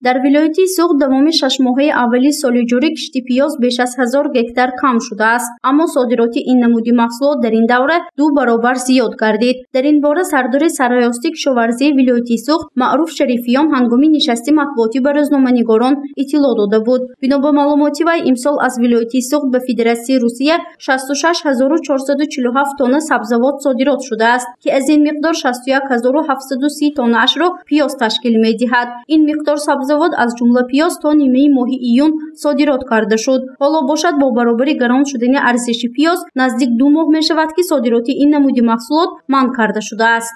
Дар вилояти Суғд давоми 6 моҳаи аввали соли ҷорӣ кишти пиёз беш аз 1000 гектар кам шудааст, аммо содироти ин намуди маҳсулот дар ин давра 2 баробар зиёд гардид. Дар ин бора сардори сарраёсати кишоварзии вилояти Суғд Маъруф Шарифиён ҳангоми нишасти матбуотӣ ба рӯзноманигорон иттилоъ дода буд. Бино ба маълумоти вай, имсол аз вилояти Суғд ба Федератсияи Русия 66447 тонна сабзавот содирот шудааст, ки аз ин миқдор 61730 тоннаашро пиёз ташкил медиҳад. Ин миқдор сабзавот аз ҷумла пиёз то нимаи моҳи июн содирот карда шуд. Ҳоло бошад, бо баробари гарон шудани арзиши пиёз наздик 2 моҳ мешавад, ки содироти ин намуди маҳсулот манъ карда шудааст.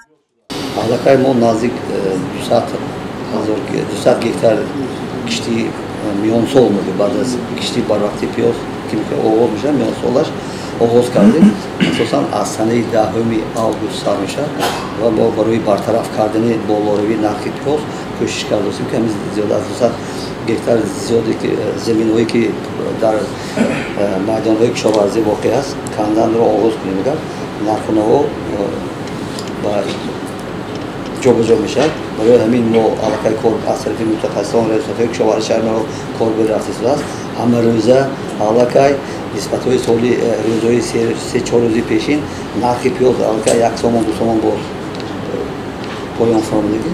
Аллакай мо наздик 200 гектар кишти миёнсол мегӯем, баъд аз кишти барвақти пиёз ки оғоз мешавад, миёнсолаш оғоз кардем. Асосан аз санаи 10 август сар мешавад ва мо барои бартараф кардани болоравии нархи пиёз кӯшиш кардастем, ки ҳамин зиёда аз 200 гектар зиёде заминҳое ки дар майдонҳои кишоварзӣ воқеъ аст, канданро оғоз кунем. Агар нархунаҳо ба ҷобаҷо мешавад, барои ҳамин мо аллакай кор аз тарафи мутахассисон, раёсатҳои кишоварзии шаҳрро кор рафта истодааст. Ҳама рӯза аллакай нисбатҳои соли рӯзҳои 3-4 рӯзи пешин нархи пиёз аллакай 1 сомон 2 сомон боз поён фаромадагӣ.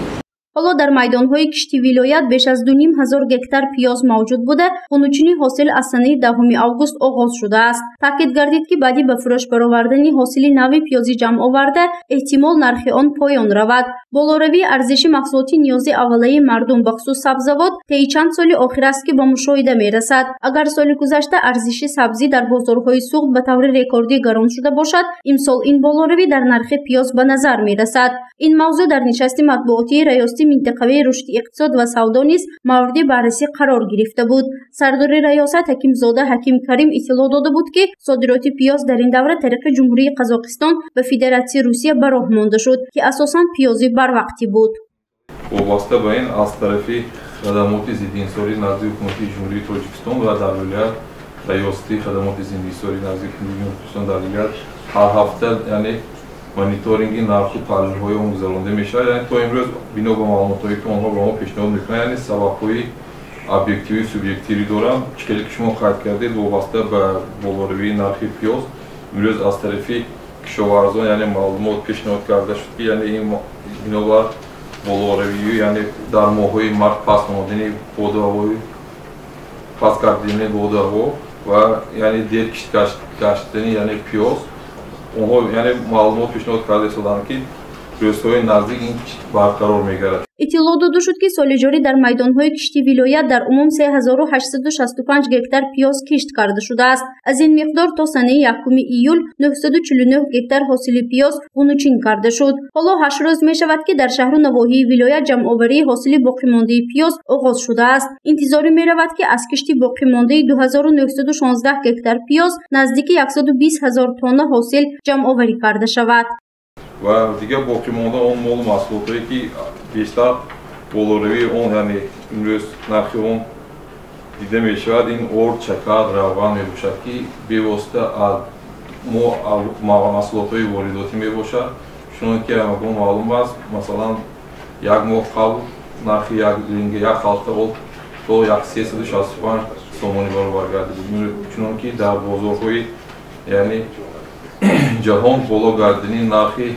Ҳоло дар майдонҳои кишти вилоят беш аз 2500 гектар пиёз мавҷуд буда, хунучини ҳосил аз санаи 10 август оғоз шудааст. Таъкид гардид, ки баъди ба фурӯш баровардани ҳосили нави пиёзи ҷамъоварда, эҳтимол нархи он поён равад. Болоравии арзиши маҳсулоти ниёзи аввалаи мардум, бахусус сабзавот, тайи чанд соли охир аст, ки ба мушоҳида мерасад. Агар соли гузашта арзиши сабзӣ дар бозорҳои Суғд ба таври рекордӣ гарон шуда бошад, имсол ин болоравӣ дар нархи пиёз ба назар мерасад. Ин мавзӯъ дар нишасти матбуотии раёсати минтақавии рушди иқтисод ва савдо низ мавриди баррасӣ қарор гирифта буд. Сардори раёсат Ҳакимзода Ҳаким Карим иттилоъ дода буд, ки содироти пиёз дар ин давра тариқи Ҷумҳурии Қазоқистон ба Федератсияи Русия ба роҳ монда шуд, ки асосан пиёзи барвақтӣ буд. Вобаста ба ин аз тарафи хадамоти зиддиинсонӣ назди ҳукумати Ҷумҳурии Тоҷикистон ва дар вилоят раёсати хадамоти зиддиинсонӣ назди ҳукумати Ҷумҳурии Тоҷикистон дар вилоят ҳар ҳафта, яъне мониторинги нарху таҳлилҳои он гузаронда мешавад. Яъне то имрӯз бино ба маълумотҳое ки онҳо ба мо пешниҳод мекунанд, яъне сабабҳои объективӣ субъективӣ доранд. Чӣ хеле ки шумо қайд кардед, вобаста ба болоравии нархи пиёз имрӯз аз тарафи кишоварзон, яъне маълумот пешниҳод карда шуд, ки яъне ин бинобар болоравию, яъне дар моҳҳои март паст омадани боду ҳавои, паст гардидани боду ҳаво ва яъне дер кишт гаштани яъне пиёз, онҳо яъне маълумот пешниҳод карда истоданд, ки рӯзҳои наздик ин барқарор мегардад. Иттилоъ дода шуд, ки соли ҷорӣ дар майдонҳои кишти вилоят дар умум 3865 гектар пиёз кишт карда шудааст. Аз ин миқдор то санаи 1 июл 949 гектар ҳосили пиёз ғуночин карда шуд. Ҳоло 8 рӯз мешавад, ки дар шаҳру навоҳии вилоят ҷамъоварии ҳосили боқимондаи пиёз оғоз шудааст. Интизорӣ меравад, ки аз кишти боқимондаи 2916 гектар пиёз наздики 120 000 тонна ҳосил ҷамъоварӣ карда шавад. Ва дигар боқимонда он молу маҳсулотое ки бештар болоравии он, яъне имрӯз нархи он дида мешавад, ин орд, шакар, равған мебошад, ки бевосита аз маҳсулотҳои воридотӣ мебошад. Чунон ки ҳамагон маълум аст, масалан, як моҳ қабл нархи як линга, як халта орд то 365 сомонӣ баробар гардид. Чунон ки дар бозорҳои яъне ҷаҳон боло гардидани нархи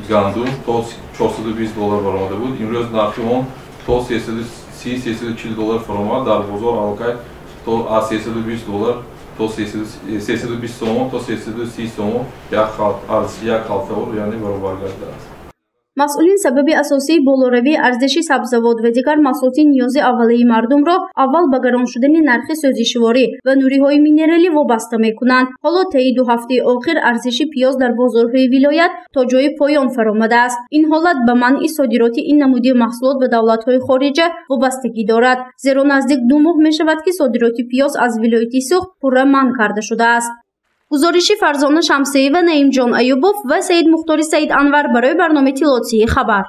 гандум то 420 доллар баромада буд, имрӯз нархи он то 330-340 доллар фаромад. Дар бозор аллакай то аз 320 доллар то 320 сомон то 330 сомон арзиши як халта орд яъне баробар гардидааст. Масъулин сабаби асосии болоравии арзиши сабзавот ва дигар маҳсулоти ниёзи аввалаи мардумро аввал ба гарон шудани нархи сӯзишворӣ ва нуриҳои минералӣ вобаста мекунанд. Ҳоло таи 2 ҳафтаи охир арзиши пиёз дар бозорҳои вилоят то ҷои поён фаромадааст. Ин ҳолат ба манъи содироти ин намуди маҳсулот ба давлатҳои хориҷа вобастагӣ дорад, зеро наздик 2 моҳ мешавад, ки содироти пиёз аз вилояти Суғд пурра манъ карда шудааст. Гузориши Фарзона Шамсиева, Наимҷон Аюбов ва Саид Мухтори Саид Анвар барои барномаи Тиллоътии хабар.